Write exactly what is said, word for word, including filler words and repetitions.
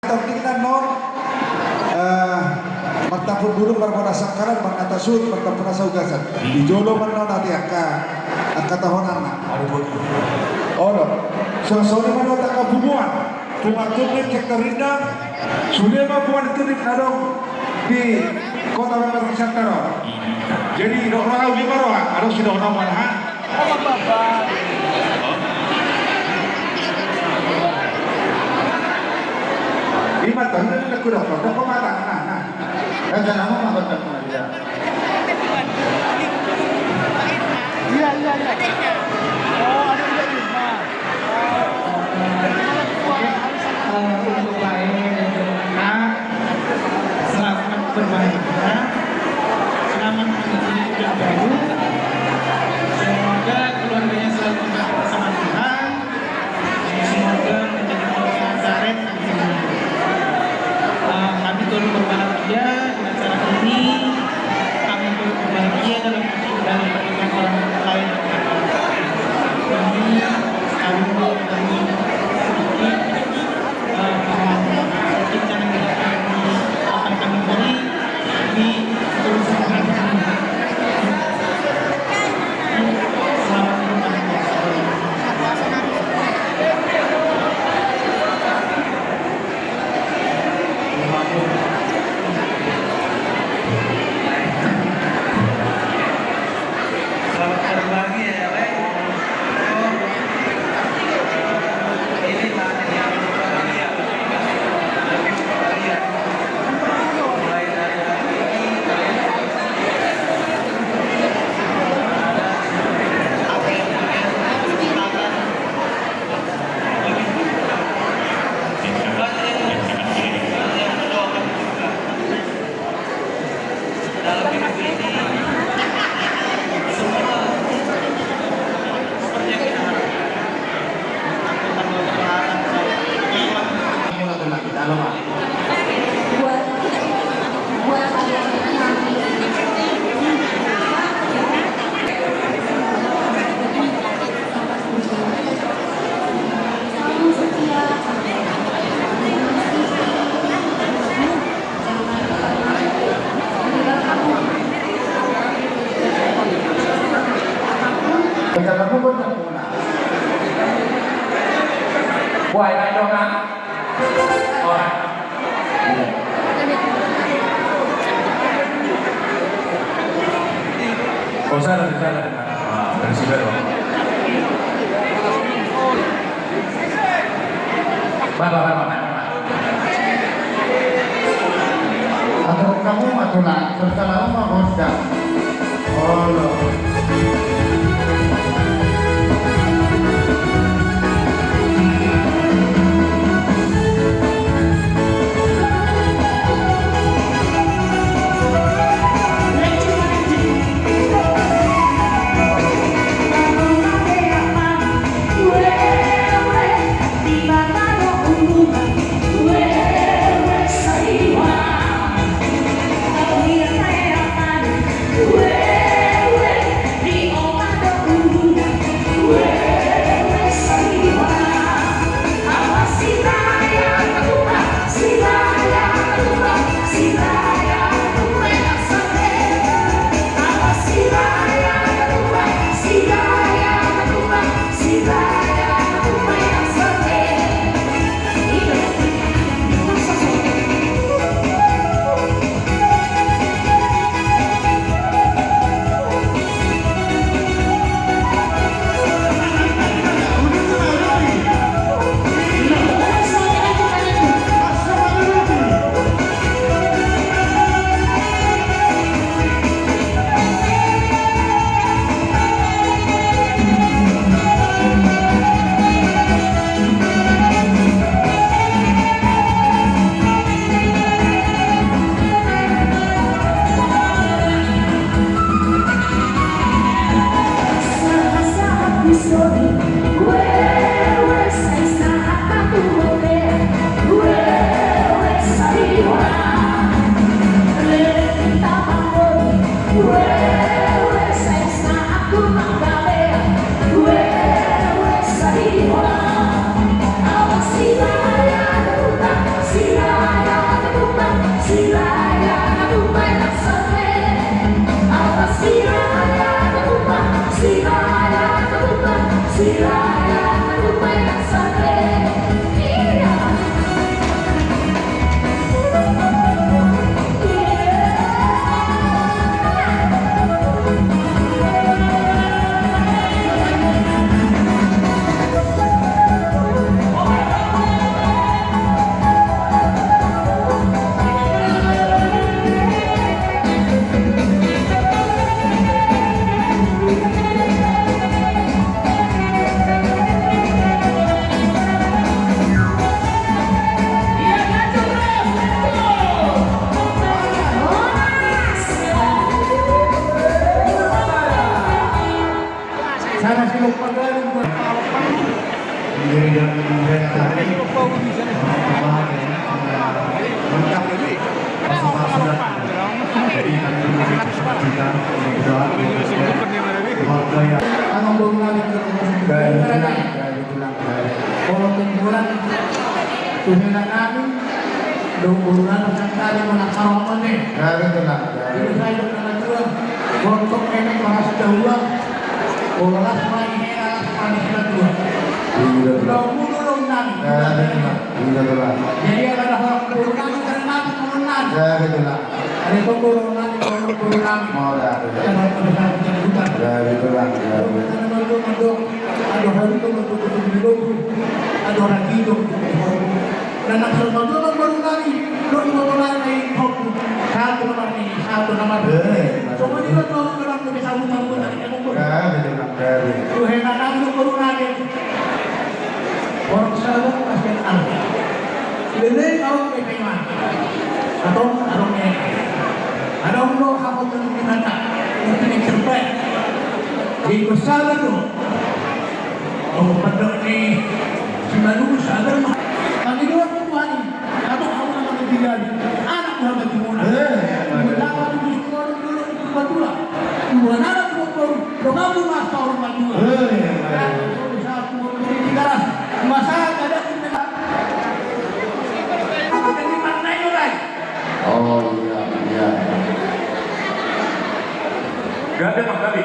Tongkin na non, eh, martampuk bulung marbona sangkalan, marnata suhut martampuk nasa ugasan. Di jolo ma non ate angka, angka tohonanna. Olo. Songon i ma non angka punguan. Punguan Turnip sektor Rindang. Sude ma punguan Turnip na adong di kota Batam sektor. Jadi dok roha uli ma roha, adong si dok roha mana ha? Ima tahu na kuda kuda kau mata nah nah. Kan jangan mau makan kan dia. Iya iya iya. Oh ada dia di rumah. Eh, untuk Pak E dan juga Kak, selamat bermain, ya. Selamat menuju yang baru. Semoga keluarganya selalu dekat sama Tuhan. Semoga menjadi keluarga yang karet nantinya. Eh, kami turut berbahagia di acara ini. Kami turut berbahagia dalam dalam pernikahan orang lain. Jadi, kami mau kami sedikit, eh, sedikit cara yang akan kami beri di perusahaan ini. Selamat bermain. Selamat berbahagia ya, Lek. Oh. Ini hari yang berbahagia. Mulai dari hari ini, ada apa yang kalian ciptakan. Wah, enak dong, Kak. Oh, salah, salah. Ah, dari sini, Bang. Bang, bang, bang, bang. Atur kamu mah tulang, terserah mau bos dah. Oh, lo. Sana si Lukman Gandhi buat. Jadi, dan saya tadi, lengkap ini. Pas-pasan. Jadi, kami dulu kita, mudah-mudahan keluarga yang. Abang Boru Nami. Baik, baik, baik. Molo tumbolan, tu hela nami, dung boru nami santari manang sarohon ne. Gabe tulang, gabe. Di sai dok na matua, bontok enek marasi dahua, molo las ma i hela, las ma i hela dua. Iya, tulang. Dong mulu dong nami. Gabe tulang, iya, tulang. Jadi ada horong boru nami, ada nami, boru nami. Gabe tulang. Ada tong boru nami, boru nami. Mau dah, ada. Ada boru nami, ada boru nami. Gabe tulang, gabe. Ada boru nami, ada boru nami. Ado haru do mangkutu tu di lobu, ado ragi do mangkutu di lobu. Dan nang solo do mangkutu nami, do mangkutu nami hobu. Satu nomor ni, satu nomor ni. Eh, songon i do tu au do mangkutu sabu-sabu nami, kamu pun. Gabe, gabe. Tu hela nami do mangkutu nami. Orang salah, pasti ada. Leleng adong pe paima. Adong, adong pe. Adong do hamu tu binatang. Mungkin yang terbaik. Di pesawat do. Oh, pedok ni. Simalungun sadar mah. Kami dua tu Tuhan. Adong hamu nama ketiga. Anak buah batu muna. Eh. Betapa tu sekolah dulu itu berdua. Dua anak dua baru. Dua kampung mas tahun berdua. Eh. Nah, satu, dua, tiga ras. Masa ada. Oh, iya, iya. Gabe, Bang, gabe.